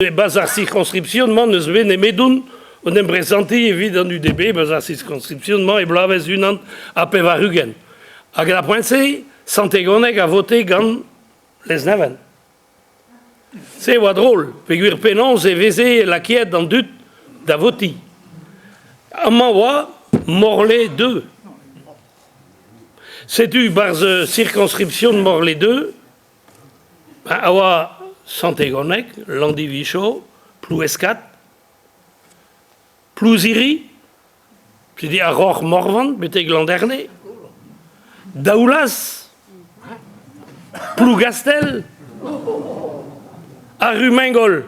E-barzh ar circonscription-mañ n'eus bet nemedon o 'n em brezantiñ evit an UDB e-barzh ar circonscription-mañ e bloavezh 81. Hag d'ar poent-se, Sant-Egoneg a vote gant Lesneven. Se a oa drol, peogwir penaos e veze lakaet an dud da votiñ. Amañ oa Morlaix 2. Setu 'barzh circonscription Morlaix 2 a oa Sant-Egoneg, Landivicho, Ploueskad, Plouziri, sede ar Roc'h Morvan betek Landerne, Daoulaz, Plougastell ha Rumengol.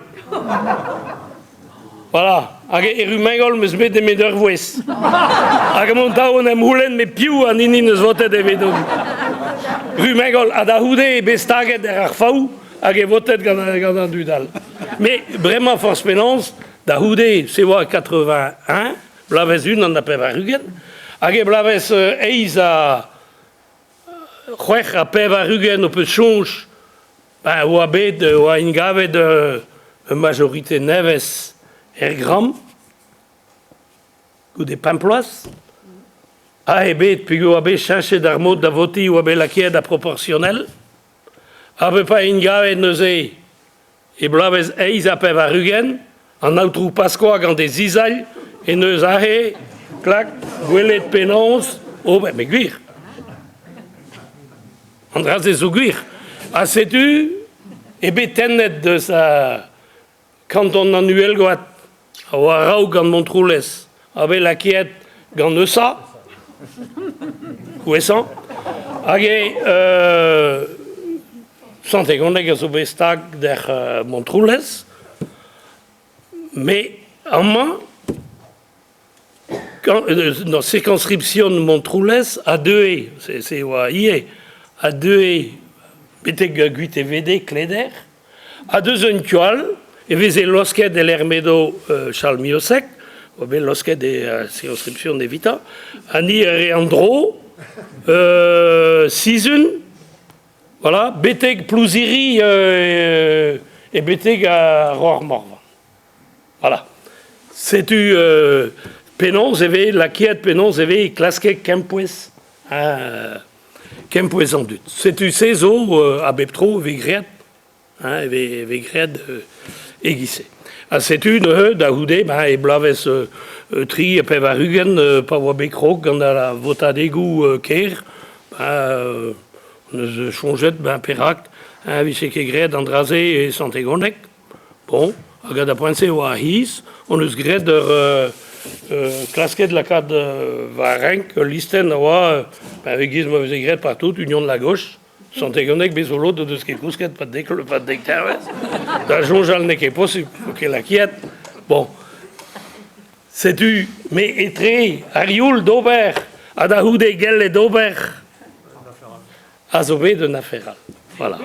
Voilà, hag e Rumengol 'm eus bet nemet ur wezh. Hag emaon tav en em c'houlenn met piv an hini 'neus votet evidon. Rumengol, ha da c'houde eo bet staget er ar Faou hag e votet gant, gant an dud all. Mais bremañ forzh penaos, da c'houde, se oa 81, bloavezh 81, hag e bloavezh eizh ha 86 ho peus soñj ben oa bet oa engavet ur majorite nevez er Gramm goude pemp bloaz. Ha eo bet peogwir oa bet cheñchet ar mod da votiñ oa bet lakaet da proportionnel. Ha pa engavet neuze e bloavezh 88 an aotrou Pasqua gant e zizalh en deus aze klak gwelet penaos ober met gwir an dra-se zo gwir ha setu eo bet tennet deus kanton an Uhelgoad a oa a-raok gant Montroulez a bet lakaet gant Eusa Ouesañ hag eo Sant-Egoneg a zo bet stag d'er Montroulez met amañ dans circonscription Montroulez a deue se oa ivez a deue betek Gwitevede Kleder Ha deus un tu all e veze laosket e-lec'h m'edo Charles Miossec, oa bet laosket e circonscription evitañ, ha ni a re an dro Sizun, voilà, betek Plouziri e betek ar Roc'h-Morvan. Voilà. Setu penaos e vez lakaet, penaos e vez klasket kempouez Kempouez an dud. Setu se zo a bep tro e vez graet, hein, e vez, e vez graet e-giz-se. Ha setu neuze da c'houde ben, e bloavezh 83 pa oa bet krog gant ar votadegoù kêr, ben, hon eus soñjet ben, perak hein, vije ket graet an dra-se e Sant-Egoneg. Bon, hag da poent-se e oa ar c'hiz, hon eus graet ur klasket lakaat war renk ul listenn a oa ben e-giz ma veze graet partout, Union de la Gauche, Sant-Egoneg bez zo lod o deus ket kousket 'pad dek 'pad dek dervezh. Da soñjal n'eo ket posupl, n'eo ket lakaet. Bon, setu me etre ar youl d'ober ha da c'houde gellet ober a zo bet un afer all. Voilà.